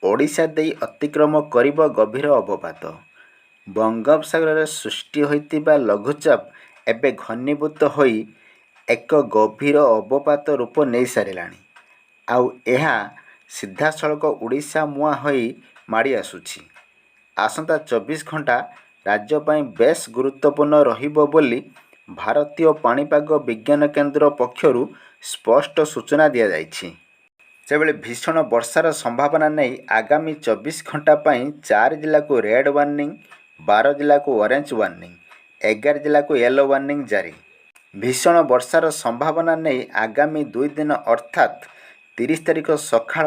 ଓଡ଼ିଶା ଦେଇ ଅତିକ୍ରମ କରିବ ଗଭୀର ଅବପାତ। ବଙ୍ଗୋପସାଗରରେ ସୃଷ୍ଟି ହୋଇଥିବା ଲଘୁଚାପ ଏବେ ଘନୀଭୂତ ହୋଇ ଏକ ଗଭୀର ଅବପାତ ରୂପ ନେଇସାରିଲାଣି। ଆଉ ଏହା ସିଧାସଳଖ ଓଡ଼ିଶା ମୁହାଁ ହୋଇ ମାଡ଼ି ଆସୁଛି। ଆସନ୍ତା 24 ଘଣ୍ଟା ରାଜ୍ୟ ପାଇଁ ବେଶ୍ ଗୁରୁତ୍ୱପୂର୍ଣ୍ଣ ରହିବ ବୋଲି ଭାରତୀୟ ପାଣିପାଗ ବିଜ୍ଞାନ କେନ୍ଦ୍ର ପକ୍ଷରୁ ସ୍ପଷ୍ଟ ସୂଚନା ଦିଆଯାଇଛି। ସେହିଭଳି ଭୀଷଣ ବର୍ଷାର ସମ୍ଭାବନା ନେଇ ଆଗାମୀ 24 ଘଣ୍ଟା ପାଇଁ 4 ଜିଲ୍ଲାକୁ ରେଡ୍ ୱାର୍ଣ୍ଣିଂ, 12 ଜିଲ୍ଲାକୁ ଅରେଞ୍ଜ ୱାର୍ଣ୍ଣିଂ, 11 ଜିଲ୍ଲାକୁ ୟେଲୋ ୱାର୍ଣ୍ଣିଂ ଜାରି। ଭୀଷଣ ବର୍ଷାର ସମ୍ଭାବନା ନେଇ ଆଗାମୀ 2 ଦିନ ଅର୍ଥାତ୍ 30 ତାରିଖ ସକାଳ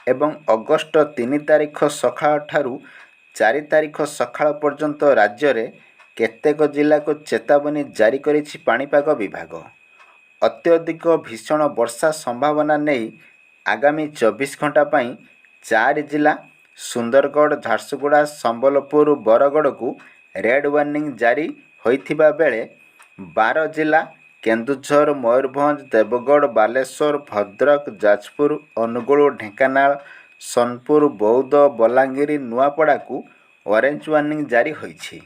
ଏବଂ ଅଗଷ୍ଟ 3 ତାରିଖ ସକାଳ ଠାରୁ 4 ତାରିଖ ସକାଳ ପର୍ଯ୍ୟନ୍ତ ରାଜ୍ୟରେ କେତେକ ଜିଲ୍ଲାକୁ ଚେତାବନୀ ଜାରି କରିଛି ପାଣିପାଗ ବିଭାଗ। ଅତ୍ୟଧିକ ଭୀଷଣ ବର୍ଷା ସମ୍ଭାବନା ନେଇ ଆଗାମୀ 24 ଘଣ୍ଟା ପାଇଁ 4 ଜିଲ୍ଲା ସୁନ୍ଦରଗଡ଼, ଝାରସୁଗୁଡ଼ା, ସମ୍ବଲପୁର, ବରଗଡ଼କୁ ରେଡ୍ ୱାର୍ଣ୍ଣିଂ ଜାରି ହୋଇଥିବା ବେଳେ 12 ଜିଲ୍ଲା କେନ୍ଦୁଝର, ମୟୂରଭଞ୍ଜ, ଦେବଗଡ଼, ବାଲେଶ୍ୱର, ଭଦ୍ରକ, ଯାଜପୁର, ଅନୁଗୁଳ, ଢେଙ୍କାନାଳ, ସୋନପୁର, ବୌଦ୍ଧ, ବଲାଙ୍ଗୀର, ନୂଆପଡ଼ାକୁ ଅରେଞ୍ଜ ୱାର୍ଣ୍ଣିଂ ଜାରି ହୋଇଛି।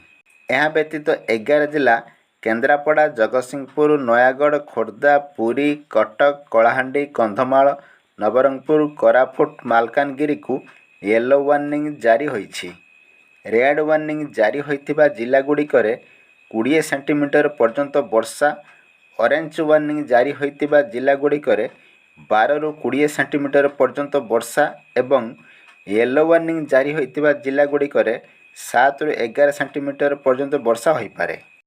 ଏହା ବ୍ୟତୀତ 11 ଜିଲ୍ଲା କେନ୍ଦ୍ରାପଡ଼ା, ଜଗତସିଂହପୁର, ନୟାଗଡ଼, ଖୋର୍ଦ୍ଧା, ପୁରୀ, କଟକ, କଳାହାଣ୍ଡି, କନ୍ଧମାଳ, ନବରଙ୍ଗପୁର, କୋରାପୁଟ, ମାଲକାନଗିରିକୁ ୟେଲୋ ୱାର୍ଣ୍ଣିଂ ଜାରି ହୋଇଛି। ରେଡ୍ ୱାର୍ଣ୍ଣିଂ ଜାରି ହୋଇଥିବା ଜିଲ୍ଲାଗୁଡ଼ିକରେ 20 ସେଣ୍ଟିମିଟର ପର୍ଯ୍ୟନ୍ତ ବର୍ଷା, ଅରେଞ୍ଜ ୱାର୍ଣ୍ଣିଂ ଜାରି ହୋଇଥିବା ଜିଲ୍ଲାଗୁଡ଼ିକରେ 12ରୁ 20 ସେଣ୍ଟିମିଟର ପର୍ଯ୍ୟନ୍ତ ବର୍ଷା ଏବଂ ୟେଲୋ ୱାର୍ଣ୍ଣିଂ ଜାରି ହୋଇଥିବା ଜିଲ୍ଲାଗୁଡ଼ିକରେ 7ରୁ 11 ସେଣ୍ଟିମିଟର ପର୍ଯ୍ୟନ୍ତ ବର୍ଷା ହୋଇପାରେ।